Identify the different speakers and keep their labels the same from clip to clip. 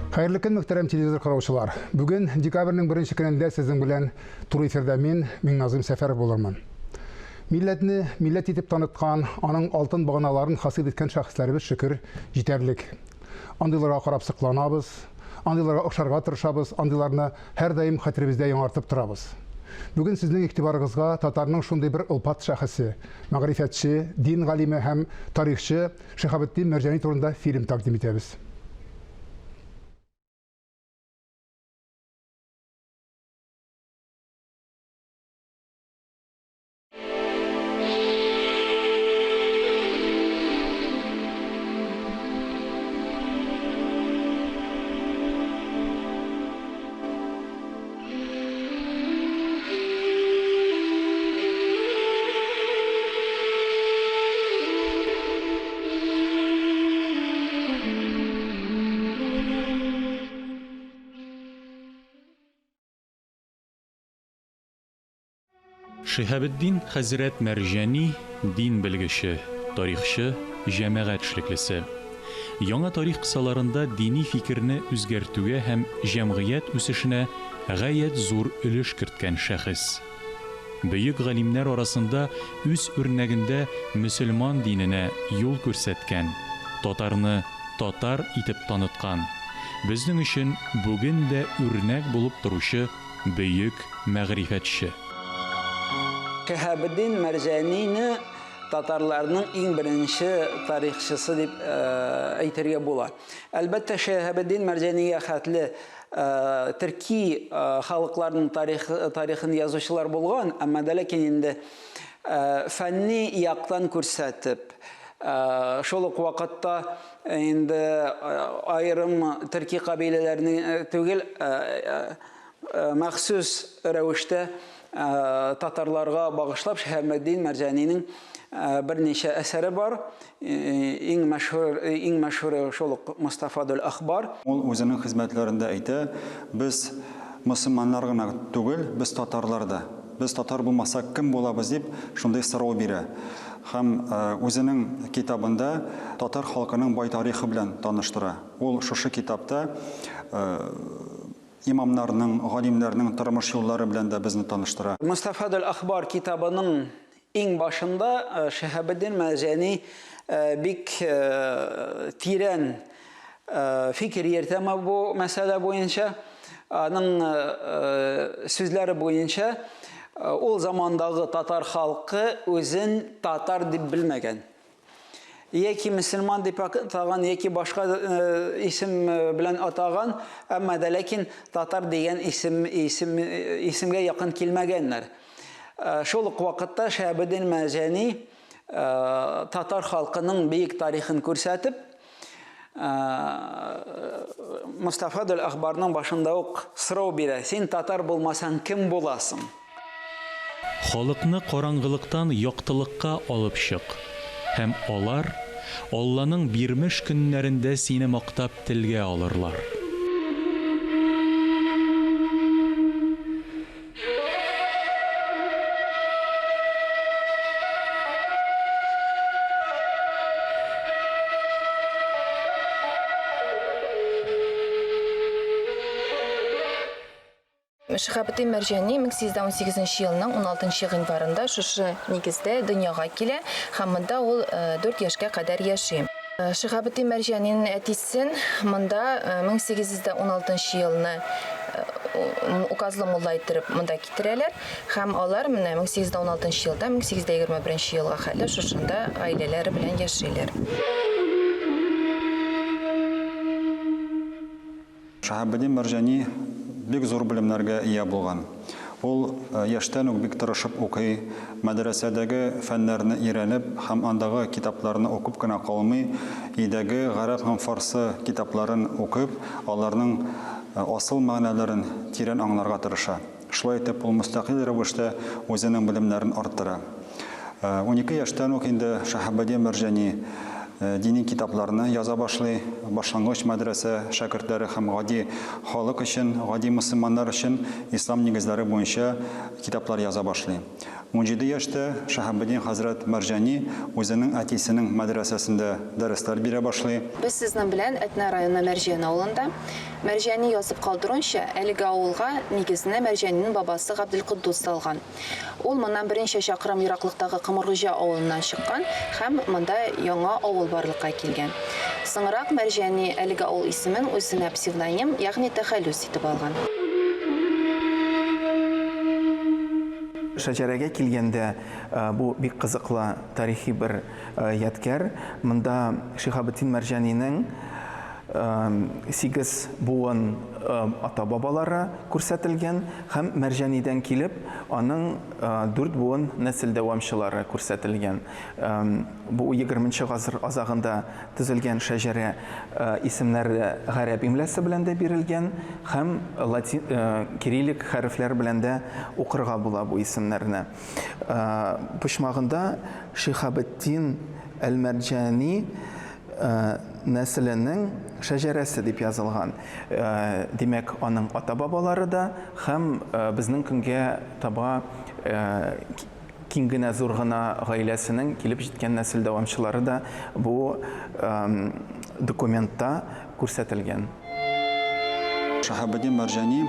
Speaker 1: Хәерле көн, мөхтәрәм телевизор караучылар. Бүген декабрьнең беренче көнендә сезнең белән туры эфирда мин, Миңназым Сәфәров булырмын. Милләтне милләт итеп таныткан, аның алтын баганаларын хасил иткән шәхесләребез шөкер җитәрлек. Андыйларга карап сокланабыз, андыйларга охшарга тырышабыз, андыйларны һәрдаим хәтеребездә яңартып торабыз. Бүген сезнең игътибарыгызга татарның шундый бер олпат шәхесе, мәгърифәтче, дин галиме һәм тарихчы Шиһабетдин Мәрҗани турында фильм тәкъдим итәбез.
Speaker 2: Шиһабетдин хәзрәт Мәрҗани, дин белгече, тарихчы, җәмәгать эшлеклесе. Яңа тарих кысаларында дини фикерне үзгәртүгә һәм җәмгыять үсешенә гаять зур өлеш керткән шәхес. Бөек галимнәр арасында үз үрнәгендә мөселман диненә юл күрсәткән, татарны татар итеп таныткан, безнең өчен бүген дә үрнәк булып торучы бөек мәгърифәтче.
Speaker 3: Шиһабетдин Мәрҗанине татарларның иң беренче тарихчысы дип әйтергә була. Әлбәттә, Шиһабетдин Мәрҗанигә хәтле төрки халыкларның тарих, тарихын язучылар булган, әмма дә ләкин инде фәнни яктан күрсәтеп, шул ук вакытта инде аерым төрки кабиләләрне түгел, махсус рәвештә татарларга багышлап Шиһабетдин Мәрҗанинең берничә әсәре бар. Иң мәшһүр, иң мәшһүре шул ук Мостафадул Ахбар.
Speaker 4: Ул үзенең хезмәтләрендә әйтә, без мөселманнар гына түгел, без татарлар да. Без татар булмасак, кем булабыз дип, шундый сорау бирә. Һәм үзенең китабында татар халкының бай тарихы белән таныштыра. Ул шушы китапта Имамнарның, галимнәрнең тормыш юллары белән дә безне таныштыра.
Speaker 3: Мостафадул Ахбар китабының иң башында Шиһабетдин Мәрҗани бик тирән фикер йөртә бу мәсьәлә буенча. Аның сүзләре буенча, ул замандагы татар халкы үзен татар дип белмәгән. Яки мөселман дип атаган, яки башка э, исем э, белән атаган, әмма дә ләкин татар дигән исем, исем, э, исемгә якын килмәгәннәр. Шул ук вакытта Шәһабетдин Мәрҗани татар халкының бөек тарихын күрсәтеп, Мостафа Дөл Ахбарның башында ук сорау бирә, син татар булмасаң, кем буласың?
Speaker 2: Халыкны караңгылыктан яктылыкка алып чык, һәм алар Алланың бирмеш көннәрендә сине мактап телгә алырлар.
Speaker 5: Шиһабетдин Мәрҗани 1818 елның 16 гыйнварында шушы нигездә дөньяга килә һәм монда ул 4 яшькә кадәр яши. Шиһабетдин Мәрҗанинең әтисен монда 1816 елны указлы мулла иттереп монда китерәләр һәм алар менә 1816 елда 1821 елга хәтле шушында гаиләләре белән яшиләр.
Speaker 4: Шаһабетдин Мәрҗани бик зур белемнәргә ия булган. Ул яшьтән үк бик тырышып укый, мәдрәсәдәге фәннәрне өйрәнеп һәм андагы китапларны укып кына калмый, өйдәге гарәп һәм фарсы китапларын укып, аларның асыл мәгънәләрен тирән аңларга тырыша. Шулай итеп, ул мөстәкыйль рәвештә үзенең белемнәрен арттыра. 12 яшьтән үк инде Шаһабетдин Мәрҗани дини китапларны яза башлый, башлангыч мәдрәсә шәкертләре һәм гади халык өчен, гади мөселманнар өчен ислам нигезләре буенча китаплар яза башлый. 17 яшьтә Шаһабетдин хәзрәт Мәрҗани үзенең әтисенең мәдрәсәсендә дәресләр бирә башлый.
Speaker 5: Без сезнең белән Әтнә районы Мәрҗән авылында. Мәрҗани язып калдыруынча, әлеге авылга нигезне Мәрҗанинең бабасы Габделкотдус салган. Ул моннан берничә чакрым ераклыктагы Комыргуҗа авылыннан чыккан һәм монда яңа авыл барлыкка килгән. Соңрак Мәрҗани әлеге авыл исемен үзенә псевдоним, ягъни тәхәллүс итеп алган.
Speaker 6: Шәҗәрәгә килгәндә, бу бик кызыклы тарихи бер ядкәр. Монда Шиһабетдин Мәрҗанинең сигез буын ата-бабалары күрсәтелгән һәм Мәрҗанидән килеп, аның дүрт буын нәсел дәвамчылары күрсәтелгән. Бу егерменче гасыр азагында Төзелгән шәҗәрә исемнәре гарәп имлясы белән дә бирелгән һәм латин, кириллик хәрефләр белән дә укырга була бу исемнәрне. Почмагында Шиһабетдин әл-Мәрҗани нәселенең шәҗәрәсе дип язылган. Димәк, аның ата-бабалары да һәм безнең көнгә таба Киң генә, зур гына гаиләсенең килеп җиткән нәсел дәвамчылары да бу документта күрсәтелгән.
Speaker 4: Шаһабетдин Мәрҗани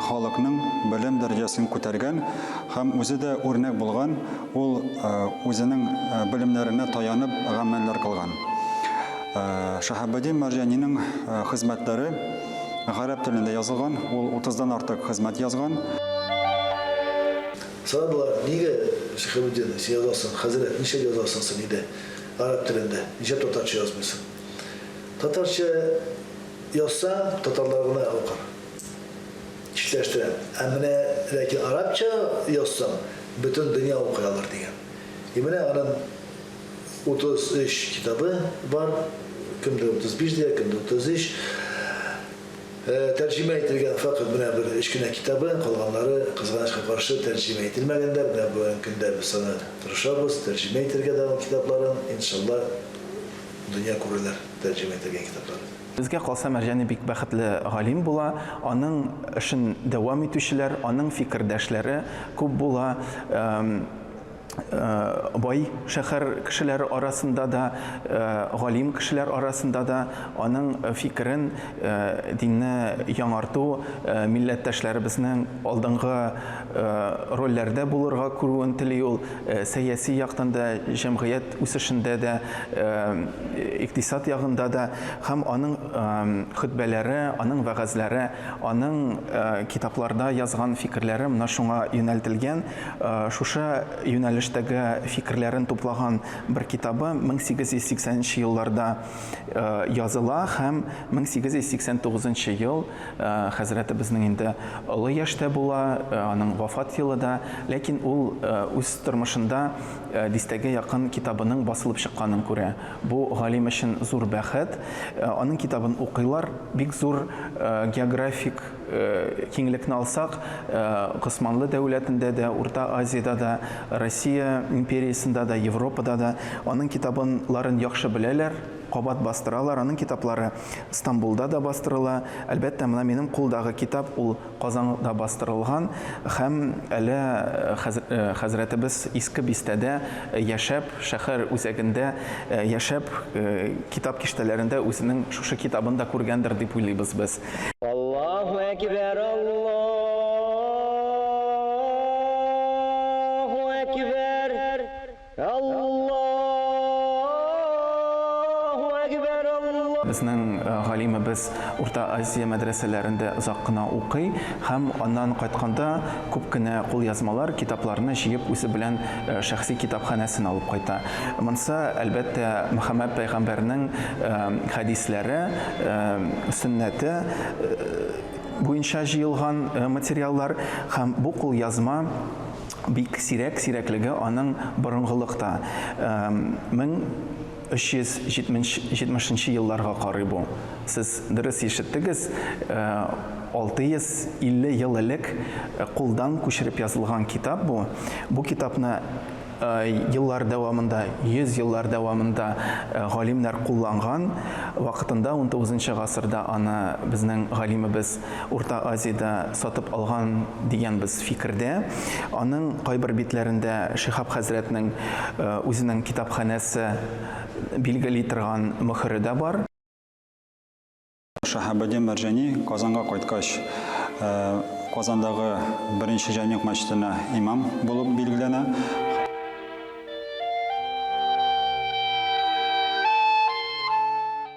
Speaker 4: халыкның белем дәрәҗәсен күтәргән һәм үзе дә үрнәк булган, ул үзенең белемнәренә таянып гамәлләр кылган. Шаһабетдин Мәрҗанинең хезмәтләре гарәп телендә язылган, ул утыздан артык хезмәт язган.
Speaker 7: Сорадылар, нигә, Шиһабетдин, син язасың, хәзрәт, нишләп язасың син өйдә гарәп телендә, нишләп татарча язмыйсың? Татарча язсаң, татарлар гына укыр. Читләштерәм. Ә менә ләкин арабча язсаң, бөтен дөнья укый алыр, дигән. И менә аның 33 китабы бар, кемдер 35 дия, кемдер 33. Тәрҗемә ителгән фәкать менә бер өч кенә китабы, калганнары, кызганычка каршы, тәрҗемә ителмәгәннәр. Менә бүгенге көндә без аны тырышабыз тәрҗемә итәргә дә аның китапларын. Иншалла, дөнья күрерләр тәрҗемә ителгән китаплары.
Speaker 6: Безгә калса, Мәрҗани бик бәхетле галим була. Аның эшен дәвам итүчеләр, аның фикердәшләре күп була. Бай шәһәр кешеләре арасында да, галим кешеләр арасында да аның фикерен динне яңарту, милләттәшләребезнең алдынгы рольләрдә булырга күрүен тели ул, сәяси яктан да, җәмгыять үсешендә дә, икътисад ягында да һәм аның хөтбәләре, аның вәгазьләре, аның китапларда язган фикерләре менә шуңа юнәлтелгән. Шушы юнәлештәге фикерләрен туплаган бер китабы 1880 нче елларда языла һәм 1889 нчы ел хәзрәтебезнең инде олы яшьтә була, аның вафат елы да, ләкин ул үз тормышында дистәгә якын китабының басылып чыкканын күрә. Бу галим өчен зур бәхет. Аның китабын укыйлар, бик зур географик Киңлекне алсак, Госманлы дәүләтендә дә, Урта Азиядә дә, Россия империясендә дә, Европада да аның китабын-ларын яхшы беләләр, кабат бастыралар. Аның китаплары Стамбулда да бастырыла. Әлбәттә, менә минем кулдагы китап, ул Казанда бастырылган һәм әле хәзрәтебез Иске бистәдә яшәп, шәһәр үзәгендә яшәп, китап киштәләрендә үзенең шушы китабын да күргәндер дип уйлыйбыз без.
Speaker 8: Аллаһу әкбәр, Аллаһу әкбәр, Аллаһу әкбәр, Аллаһу.
Speaker 6: Безнең галимебез Урта Азия мәдрәсәләрендә озак кына укый һәм аннан кайтканда күп кенә кулъязмалар, китапларны җыеп үзе белән шәхси китапханәсен алып кайта. Монсы, әлбәттә, Мөхәммәд пәйгамбәрнең хәдисләре, сөннәте буенча җыелган материаллар һәм бу кулъязма бик сирәк, сирәклеге аның борынгылыкта. 1370 нче елларга карый бу. Сез дөрес ишеттегез, 650 ел элек кулдан күчереп язылган китап бу. Бу китапны. еллар дәвамында, 100 еллар дәвамында галимнәр кулланган. Вакытында, унтугызынчы гасырда аны безнең галимебез Урта Азиядә сатып алган дигән без фикердә. Аның кайбер битләрендә Шиһаб хәзрәтнең үзенең китапханәсе билгели торган мөһере дә бар.
Speaker 4: Шаһабетдин Мәрҗани Казанга кайткач, Казандагы беренче Җәмигъ мәчетенә имам булып билгеләнә.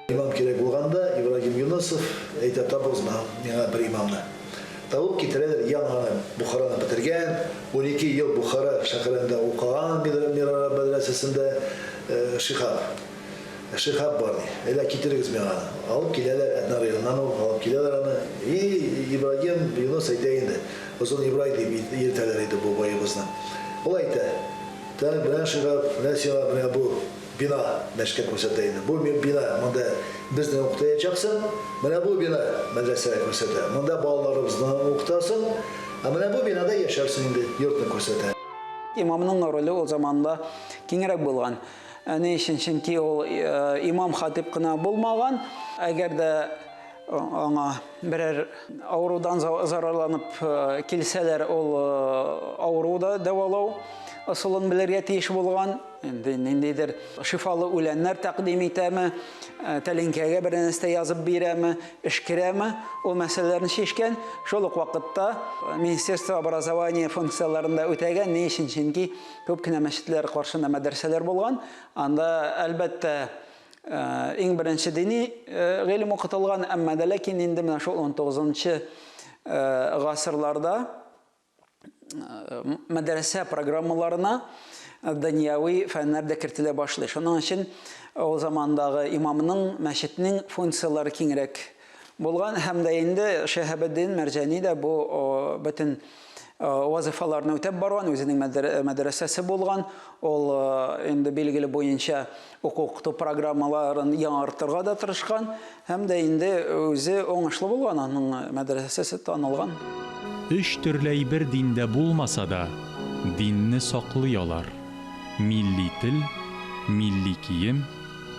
Speaker 7: Имам кирәк булганда, Ибрагим Юнысов әйтә, табыгыз миңа бер имамны. Табып китерәләр, яңа гына Бохараны бетергән, 12 ел Бохара шәһәрендә укыган Мирараб мәдрәсәсендә Шиһаб. Шиһаб бар, ди. Әйдә, китерегез миңа аны. Алып киләләр, Әтнә районыннан ук алып киләләр аны. И Ибрагим Юныс әйтә инде, Озын Ибрай дип йөртәләр иде бу баебызны. Ул әйтә, Так, менә Шиһаб, менә сиңа менә бу бина, мәчеткә күрсәтә инде. Бу бина, монда безне укытаячаксың. Менә бу бина, мәдрәсәгә күрсәтә. Монда балаларыбызны укытасың. Ә менә бу бинада яшәрсең инде, йортны күрсәтә.
Speaker 3: Имамның роле ул заманда киңрәк булган. Ни өчен? Чөнки ул имам-хатип кына булмаган. Әгәр дә аңа берәр авырудан зарарланып килсәләр, ул авыру да дәвалау ысулын белергә тиеш булган. Инде ниндидер шифалы үләннәр тәкъдим итәме, тәлинкәгә бер нәрсә язып бирәме, өшкерәме, ул мәсьәләләрне чишкән. Шул ук вакытта Министерство образования функцияләрен дә үтәгән. Ни өчен? Чөнки Күп кенә мәчетләр каршында мәдрәсәләр булган. Анда, әлбәттә, иң беренче дини гыйлем укытылган, әмма дә ләкин инде менә шул 19 гасырларда мәдрәсә программаларына дөньяви фәннәр дә кертелә башлый. Шуның өчен ул замандагы имамның, мәчетнең функцияләре киңрәк булган һәм дә инде Шиһабетдин Мәрҗани дә бу бөтен вазыйфаларны үтәп барган, үзенең мәдрәсәсе булган. Ул инде билгеле буенча уку-укыту программаларын яңартырга да тырышкан һәм дә инде үзе уңышлы булган, аның мәдрәсәсе танылган.
Speaker 2: Өч төрле әйбер диндә булмаса да, динне саклый алар, милли тел, милли кием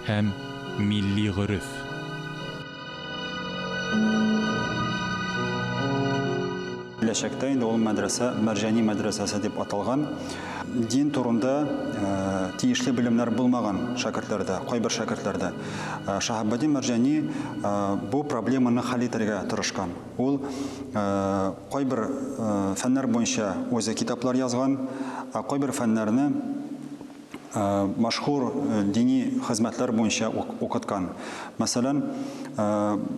Speaker 2: һәм милли гореф.
Speaker 4: Киләчәктә инде ул мәдрәсә Мәрҗани мәдрәсәсе дип аталган. Дин турында тиешле белемнәр булмаган шәкертләрдә, кайбер шәкертләрдә. Шаһабетдин Мәрҗани бу проблеманы хәл итәргә тырышкан. Ул кайбер фәннәр буенча үзе китаплар язган, ә кайбер фәннәрне Мәшһүр дини хезмәтләр буенча укыткан. Мәсәлән,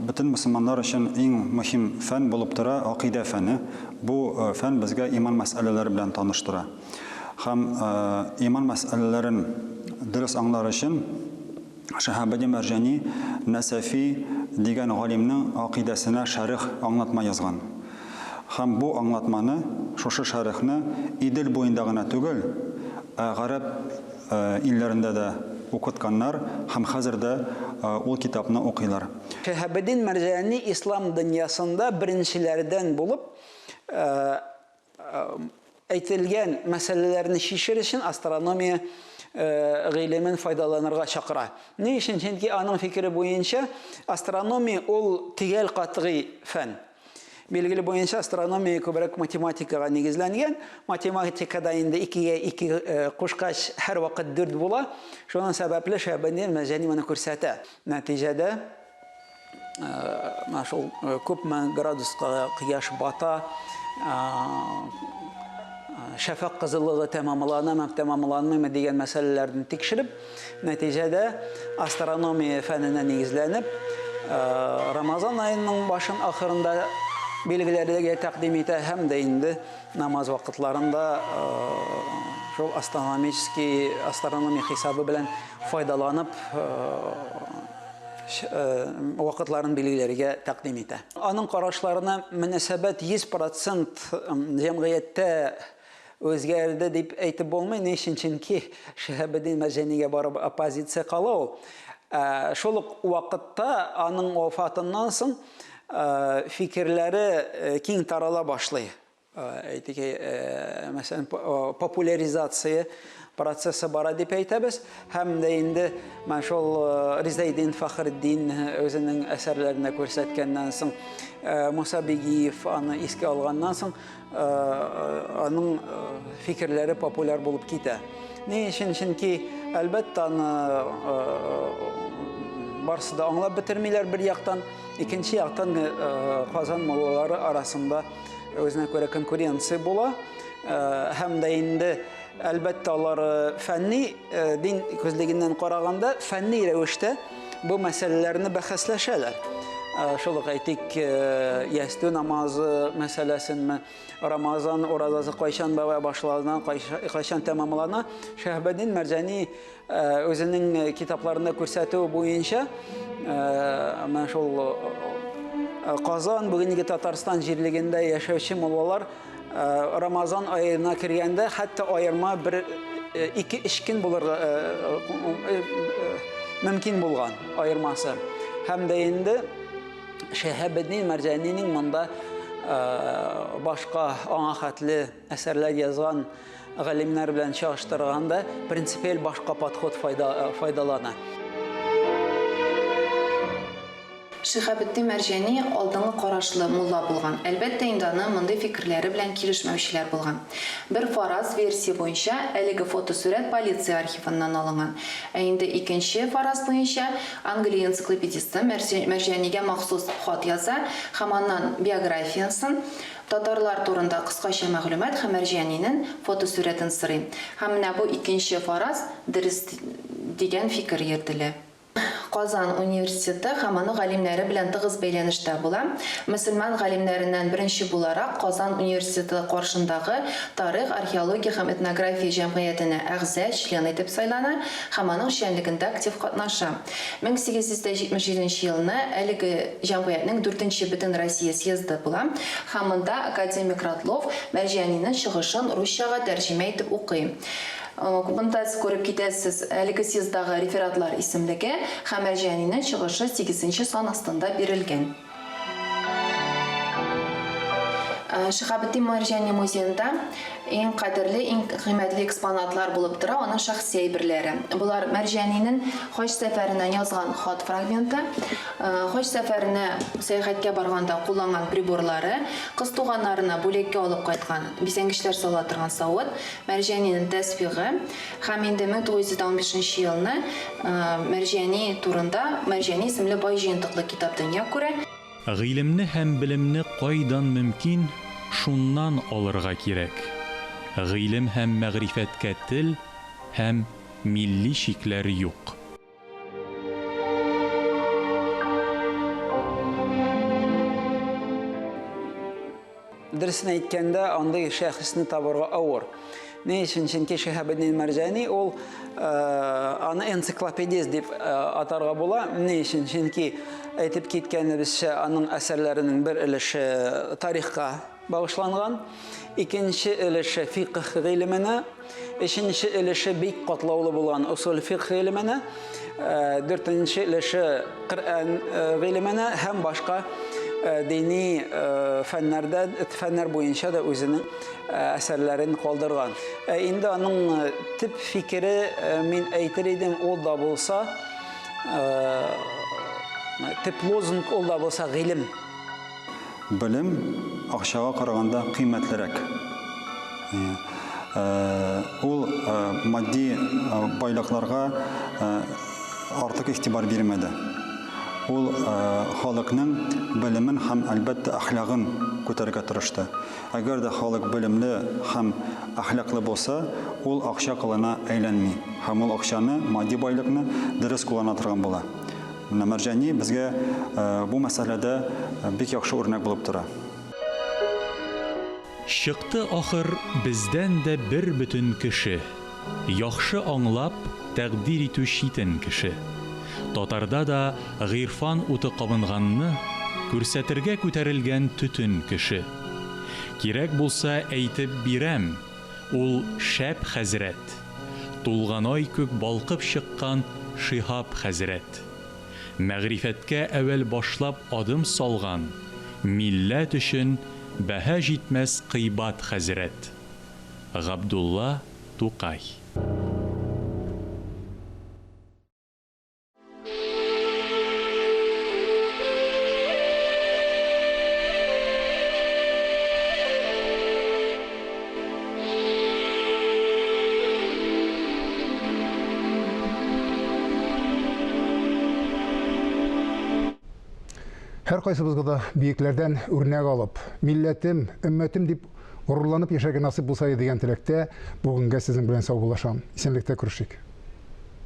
Speaker 4: бөтен мөселманнар өчен иң мөһим фән булып тора акыйдә фәне. Бу фән безгә иман мәсьәләләре белән таныштыра. Һәм иман мәсьәләләрен дөрес аңлар өчен Шиһабетдин Мәрҗани Нәсәфи дигән галимнең акыйдәсенә шәрех, аңлатма язган. Һәм бу аңлатманы, шушы шәрехне Идел буенда гына түгел, ә гарәп илләрендә дә укытканнар һәм хәзер дә ул китапны укыйлар.
Speaker 3: Шиһабетдин Мәрҗани ислам дөньясында беренчеләрдән булып Әйтелгән мәсьәләләрне чишер өчен астрономия гыйлемен файдаланырга чакыра. Ни өчен? Чөнки аның фикере буенча астрономия ул төгәл катгый фән. Билгеле буенча астрономия күбрәк математикага нигезләнгән. Математикада инде икегә ике кушкач һәрвакыт дүрт була. Шуның сәбәпле Шәбәндин Мәҗәни моны күрсәтә. Нәтиҗәдә менә шул күпме градуска кояш бата, шәфәкъ кызыллыгы тәмамланамы, тәмамланмыймы дигән мәсьәләләрне тикшереп, нәтиҗәдә астрономия фәненә нигезләнеп, Рамазан аеның башын ахырында билгеләргә тәкъдим итә һәм дә инде намаз вакытларында шул астрономический астрономия хисабы белән файдаланып вакытларын билгеләргә тәкъдим итә. Аның карашларына мөнәсәбәт 100 процент җәмгыятьтә үзгәрде дип әйтеп булмый. Ни өчен? Чөнки Шиһабетдин Мәрҗанигә барып оппозиция кала ул. Шул ук вакытта аның вафатыннан соң фикерләре киң тарала башлый. Әйтик, мәсәлән, популяризация процессы бара дип әйтәбез. Һәм дә инде менә шул Ризаэддин Фәхретдин үзенең әсәрләрендә күрсәткәннән соң, Муса Бигиев аны искә алганнан соң, аның фикерләре популяр булып китә. Ни өчен? Чөнки, әлбәттә, аны барысы да аңлап бетермиләр бер яктан, икенче яктан Казан муллалары арасында Үзенә күрә конкуренция була. Һәм дә инде, әлбәттә, алар фәнни, дин күзлегеннән караганда, фәнни рәвештә бу мәсьәләләрне бәхәсләшәләр. Шул ук әйтик, ястү намазы мәсьәләсенме, Рамазан уразасы кайчан башлана, кайчан тәмамлана. Шәһбетдин Мәрҗани Үзенең китапларында күрсәтү буенча, менә шул Казан, бүгенге Татарстан җирлегендә яшәүче муллалар Рамазан аена кергәндә хәтта аерма бер ике-өч көн булырга мөмкин булган аермасы. Һәм дә инде Шәһабетдин Мәрҗанинең монда башка аңа хәтле әсәрләр язган галимнәр белән чагыштырганда принципиаль башка подход файда, файдалана.
Speaker 5: Шиһабетдин Мәрҗани алдынгы карашлы мулла булган. Әлбәттә инде аны мондый фикерләре белән килешмәүчеләр булган. Бер фараз, версия, буенча, әлеге фотосурәт полиция архивыннан алынган. Ә инде икенче фараз буенча, Англия энциклопедисты Мәрҗанигә махсус хат яза һәм аннан биографиясен, Татарлар турында кыскача мәгълүмат һәм Мәрҗанинен фотосурәтен сорый. Һәм менә бу икенче фараз дөрес дигән фикер йөртелә. Казан университеты һәм аның галимнәре белән тыгыз бәйләнештә була. Мөселман галимнәреннән беренче буларак Казан университеты каршындагы Тарих, археология һәм этнография җәмгыятенә әгъза, член, итеп сайлана һәм аның эшчәнлегендә актив катнаша. 1877 нче елны әлеге җәмгыятьнең дүртенче Бөтенроссия съезды була һәм монда академик Родлов Мәрҗанинең чыгышын русчага тәрҗемә итеп укый. Монда сез күреп китәсез әлеге съезддагы рефератлар исемлеге һәм Мәрҗанинең чыгышы сигезенче сан астында бирелгән. Шиһабетдин Мәрҗани музеенда иң кадерле, иң кыйммәтле экспонатлар булып тора аның шәхси әйберләре. Болар Мәрҗанинең хаҗ сәфәреннән язган хат фрагменты, хаҗ сәфәренә сәяхәткә барганда кулланган приборлары, кыз туганнарына бүләккә алып кайткан бизәнгечләр сала торган савыт, Мәрҗанинең тәсбигы һәм инде 1915 нче елны Мәрҗани турында Мәрҗани исемле бай җыентыклы китап дөнья күрә.
Speaker 2: Гыйлемне һәм белемне кайдан мөмкин, шуннан алырга кирәк. Гыйлем һәм мәгърифәткә тел һәм милли чикләр юк.
Speaker 3: Дөресен әйткәндә, андый шәхесне табарга авыр. Ни өчен? Чөнки Шиһабетдин Мәрҗани ул аны энциклопедист дип атарга була. Ни өчен? Чөнки әйтеп киткәнебезчә, аның әсәрләренең бер өлеше тарихка багышланган, икенче өлеше фикһ гыйлеменә, Өченче өлеше бик катлаулы булган усул фикх гыйлеменә, дүртенче өлеше Коръән гыйлеменә һәм башка дини фәннәрдә, фәннәр буенча да үзенең әсәрләрен калдырган. Ә инде аның төп фикере, мин әйтер идем, ул да булса, төп лозунг ул да булса гыйлем.
Speaker 4: Белем акчага караганда кыйммәтлерәк. Ул матди байлыкларга артык игътибар бирмәде. Ул халыкның белемен һәм, әлбәттә, әхлагын күтәрергә тырышты. Әгәр дә халык белемле һәм әхлаклы булса, ул акча колына әйләнми һәм ул акчаны, матди байлыкны дөрес куллана торган була. Менә Мәрҗани безгә бу мәсьәләдә бик яхшы үрнәк булып тора.
Speaker 2: Чыкты ахыр бездән дә бер бөтен кеше, Яхшы аңлап, тәкъдир итү читен кеше. Татарда да гыйрфан уты кабынганны Күрсәтергә күтәрелгән төтен кеше. Кирәк булса әйтеп бирәм, ул шәп хәзрәт. Тулган ай күк балкып чыккан Шиһап хәзрәт. Мәгърифәткә әүвәл башлап адым салган, Милләт өчен Бәһа җитмәс кыйбат хәзрәт. Габдулла Тукай.
Speaker 1: Һәркайсыбызга да биекләрдән үрнәк алып, милләтем, өммәтем дип горурланып яшәргә насыйп булса иде дигән теләктә бүгенгә сезнең белән саубуллашам. Исәнлектә күрешик.